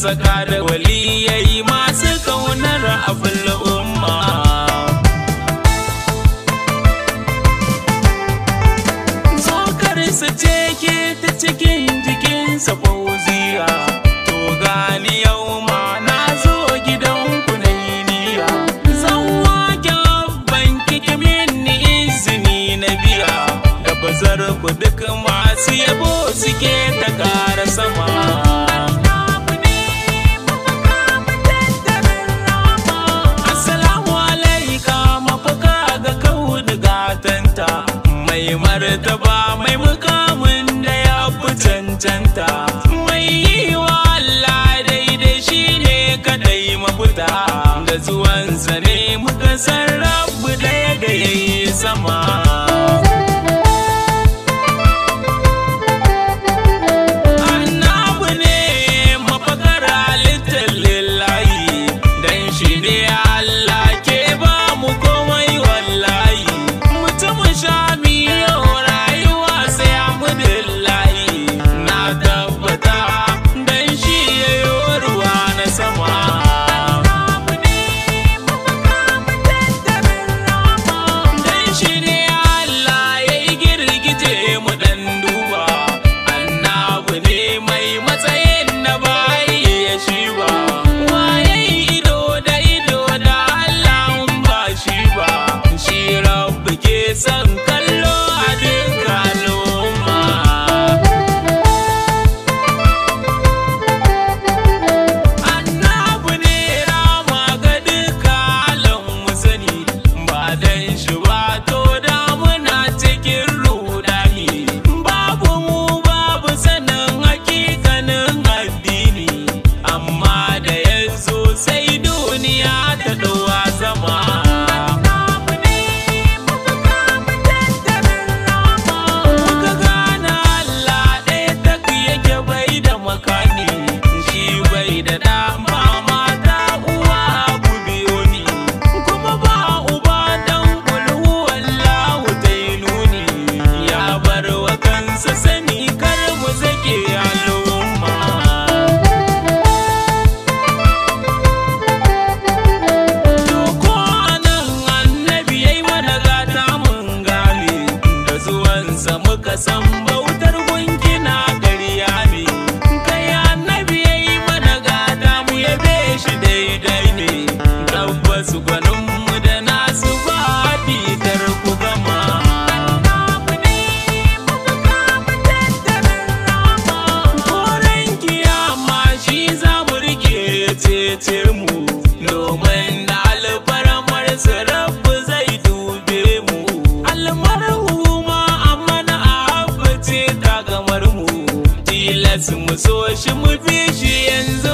saka da waliyai masu kaunar abul umma. Tsokar su ce ke ta cikin jikinsa fauziya, to gani yau ma na zo gidanku na yi niyya. Zan wake abban kikimin ni izini na biya, da bazar ku duk masu yabo suke ta ƙara sama. Assalamu alaika mafaka ga kauni gatanta, mai martaba mai mukamin da ya fi cancanta, mai yi wa Allah daidai shi ne kadai mafita, da zuwansa ne muka san rabu ɗaya da ya yi sama. Annabi ne mafakar halittar lillahi, dan shi ne Allah ke ba mu komai wallahi. Mutumin shami yau rayuwa sai alhamdulillahi, na tabbata dan shi ya yi ruwa na sama. Dan shi ne Allah ya yi girgije mu dan duba, annabi ne mai matsayin na bayi ya shi ba. Waye ido da ido da Allah in ba shi ba, shi rabbi ke son kallo a duka al'umma. Annabi ne rama ga duka alam mu sani, ba dan shi ba to da muna cikin rudani. Babu mu babu sanin hakikanin addini, amma da yazo sai duniya ta ɗau sama. Muka gane Allah ɗaya tak yake bai da makani, shi bai da ɗa ba mata uwa ku biyo ni, kuma ba uba dan kulhu wallahu ta yi nuni, ya bar wa kansa sani kar mu zake al'umma. To ko anan annabi yayi mana gata mun gane, da zuwansa muka san bautar gunkina ƙarya ne. Kai annabi yayi mana gata mu yabe shi daidai ne, tabbas gwaninmu da nasu ba fitar ku gama. Koren kiyama shi za mu rike cece mu, domin da alfarmar rabbu zai dube mu. Almarhuma amana abu ce ta gamar mu, tilas mu so shi mu bi shi yanzu